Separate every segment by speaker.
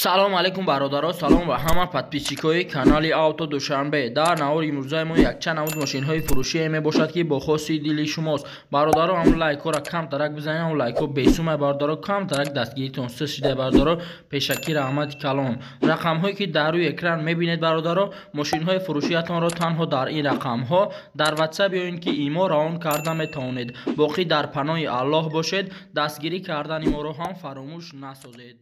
Speaker 1: Салом алейкум, бародаро, салом ва ҳама подписчикои канали Авто Душанбе. Дар навори имрӯзаи мо якчанд намуд мошинҳои фурӯшие мебошад, ки бо хоси дили шумост. Бародаро, ҳамн лайкҳоро камтарак бизанед, ҳамн лайкҳо бесумай, бародаро, камтарак дастгиритон сис шида, бародаро, пешакӣ раҳмати калон. Рақамҳое ки дар рӯи экран мебинед, бародаро, мошинҳои фурӯшиятонро танҳо дар ин рақамҳо дар WhatsApp ё ин ки имо равон карда метавонед. Боқӣ дар паноҳи Аллоҳ бошед, дастгирӣ кардани моро ҳам фаромӯш насозед.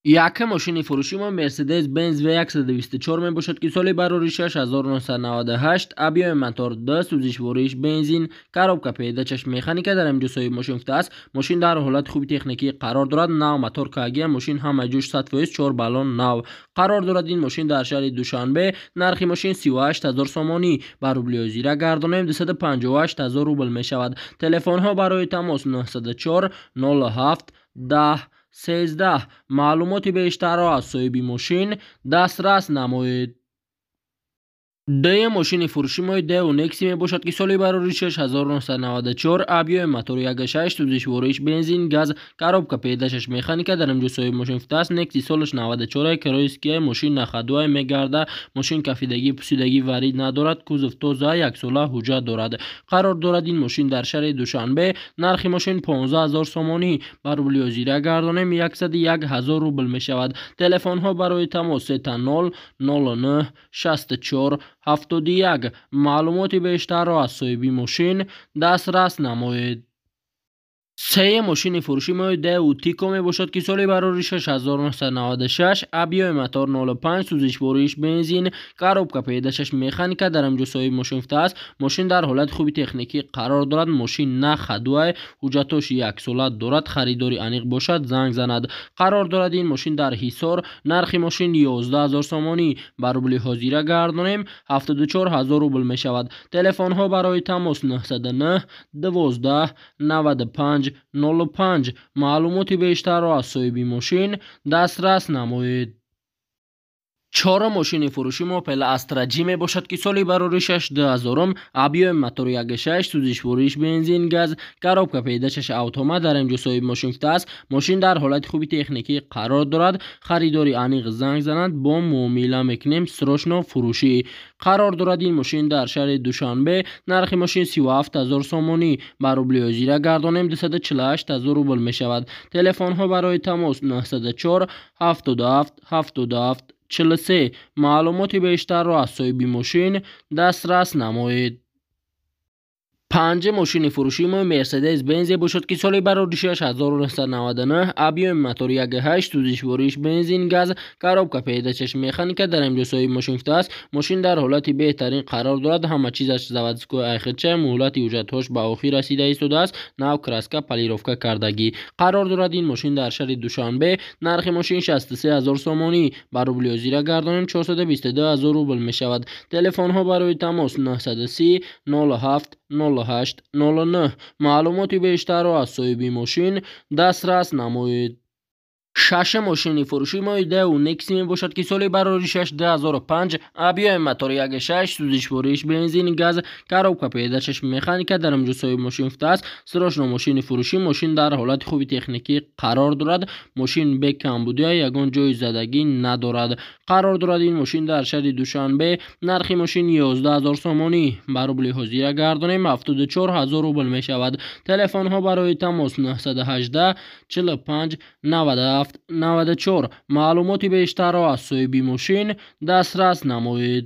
Speaker 1: Якум мошини фурӯши мо Mercedes Benz V124 мебошад, ки соли бароришаш 1998, объёми мотор 2, сӯзишвориш бензин, коробка передачаш механика, дар инҷо соҳиби мошин гуфтааст. Мошин дар ҳолати хуби техникӣ қарор дорад, нав мотор кагия, мошин ҳама ҷӯш 100%, 4 баллон нав. Қарор дорад ин мошин дар шаҳри Душанбе, нархи мошин 38 000 сомонӣ, ба рубли ҳозира гардонем 258 000 рубл мешавад. Телефонҳо барои тамос 904 07 10 13. Маълумоти бештарро аз соҳиби мошин дастрас намоед. Дуюм мошини фурӯши мои Daewoo Nexia мебошад, ки соли бароришаш 1994, объёми мотори 1.6, сӯзишвориш бензин, газ, коробка передачаш механика, дар инҷо соҳиби мошин гуфтааст. Nexia солаш 94, корейския, мошин на ходу мегарда, мошин кафидагӣ, пусидагӣ варид надорад, кузов тоза, яксола ҳуҷҷат дорад. Қарор дорад ин мошин дар шаҳри Душанбе, нархи мошин 15 000 сомонӣ, ба рубли ҳозира гардонем 101 000 рубл мешавад. Телефонҳо барои тамос 0 09 64 71. Маълумоти бештарро аз соҳиби мошин дастрас намоед. Сеюм мошини фурӯши мои Daewoo Tico мебошад, ки соли бароришаш 1996, объёми мотор 05, сӯзишвориш бензин, коробка передачаш механика, дар инҷо соҳиби мошин гуфтааст. Мошин дар ҳолати хуби техникӣ қарор дорад, мошин на ходу, ҳуҷҷатош яксола дорад, харидори аниқ бошад, занг занад. Қарор дорад ин мошин дар Ҳисор, нархи мошин 11 000 сомонӣ, ба рубли ҳозира гардонем 74 000 рубл мешавад. Телефонҳо барои тамос 909 12 95 05. Маълумоти бештарро аз соҳиби мошин дастрас намоед. Чорум мошини фурӯши мо Opel Astra G мебошад, ки соли бароришаш 2000, объёми мотори 1.6, сӯзишвориш бензин, газ, коробка передачаш автомат, дар инҷо соҳиби мошин гуфтааст. Мошин дар ҳолати хуби техникӣ қарор дорад, харидори аниқ занг занад, бо муомила мекунем, срочно фурӯшӣ. Қарор дорад ин мошин дар шаҳри Душанбе, нархи мошин 37 000 сомонӣ, ба рубли ҳозира гардонем 248 000 рубл мешавад. Телефонҳо барои тамос 904 77 77 43. Маълумоти бештарро аз соҳиби мошин дастрас намоед. Панҷум мошини фурӯши мо Mercedes Benz бошад, ки соли бароришаш 1999, объёми мотори 1.8, сӯзишвориш бензин, газ, коробка передачаш механика, дар инҷо соҳиби мошин гуфтааст. Мошин дар ҳолати беҳтарин қарор дорад, ҳама чизаш заводской, айхича, муҳлати ҳуҷҷатҳош ба охир расида истодааст, нав краска, полировка кардагӣ. Қарор дорад ин мошин дар шаҳри Душанбе, нархи мошин 63 000 сомонӣ, ба рубли ҳозира гардонем 422 000 рубл мешавад. Телефонҳо барои тамос 930 07 08 09. Маълумоти бештарро аз соҳиби мошин дастрас намоед. Шашум мошини фурӯши мои Daewoo Nexia мебошад, ки соли бароришаш 2005, объёми мотори 1.6, сӯзишвориш бензин, газ, коробка передачаш механика, дар инҷо соҳиби мошин гуфтааст. Срочно мошини фурӯшӣ, мошин дар ҳолати хуби техникӣ қарор дорад, мошин бекамбудия, ягон ҷои задагӣ надорад. Қарор дорад ин мошин дар шаҳри Душанбе, нархи мошин 11 000 сомонӣ, ба рубли ҳозира гардонем 74 000 рубл мешавад. Телефонҳо барои тамос 918 45 97 94. Маълумоти бештарро аз соҳиби мошин дастрас намоед.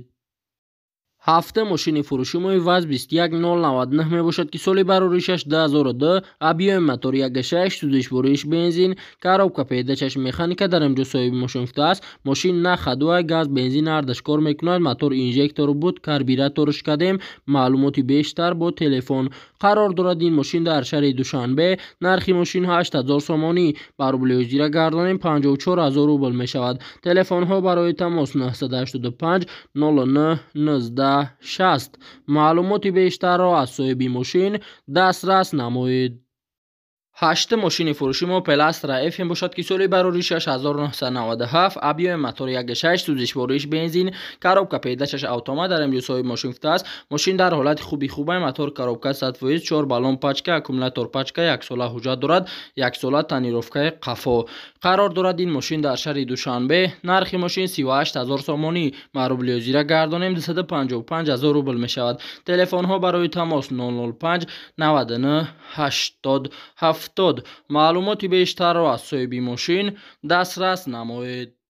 Speaker 1: Ҳафтум мошини фурӯши мои ВАЗ 21099 мебошад, ки соли бароришаш 2002, объёми мотори 1.6, сӯзишвориш бензин, коробка передачаш механика, дар инҷо соҳиби мошин гуфтааст. Мошин на ходу, газ, бензин ҳардаш кор мекунад, мотор инжектор буд, карбюраторш кардем. Маълумоти бештар бо телефон. Қарор дорад ин мошин дар шаҳри Душанбе, нархи мошин 8000 сомонӣ, ба рубли ҳозира гардонем 54 000 рубл мешавад. Телефонҳо барои тамос 985 09 19 60. Маълумоти бештарро аз соҳиби мошин дастрас намоед. Ҳаштум мошини фурӯши мо Опел Астра F мебошад, ки соли барориш 1997, объёми мотор 1,6, сӯзишвориш бензин, коробка передачаш автомат. Дар имрӯз соҳиби мошин гуфтааст, мошин дар ҳолати хуби хубай, мотор, коробка 100%, чор баллон пачка, аккумулятор пачка, яксола ҳуҷҷат дорад, яксола тонировкаи қафо. Қарор дорад ин мошин дар шаҳри Душанбе. Нархи мошин 38 000 сомонӣ, ма рубли ҳозира гардонем, 255 000 рубл мешавад. Телефонҳо барои тамос 005 99 80 70. Маълумоти бештарро аз соҳиби мошин дастрас намоед.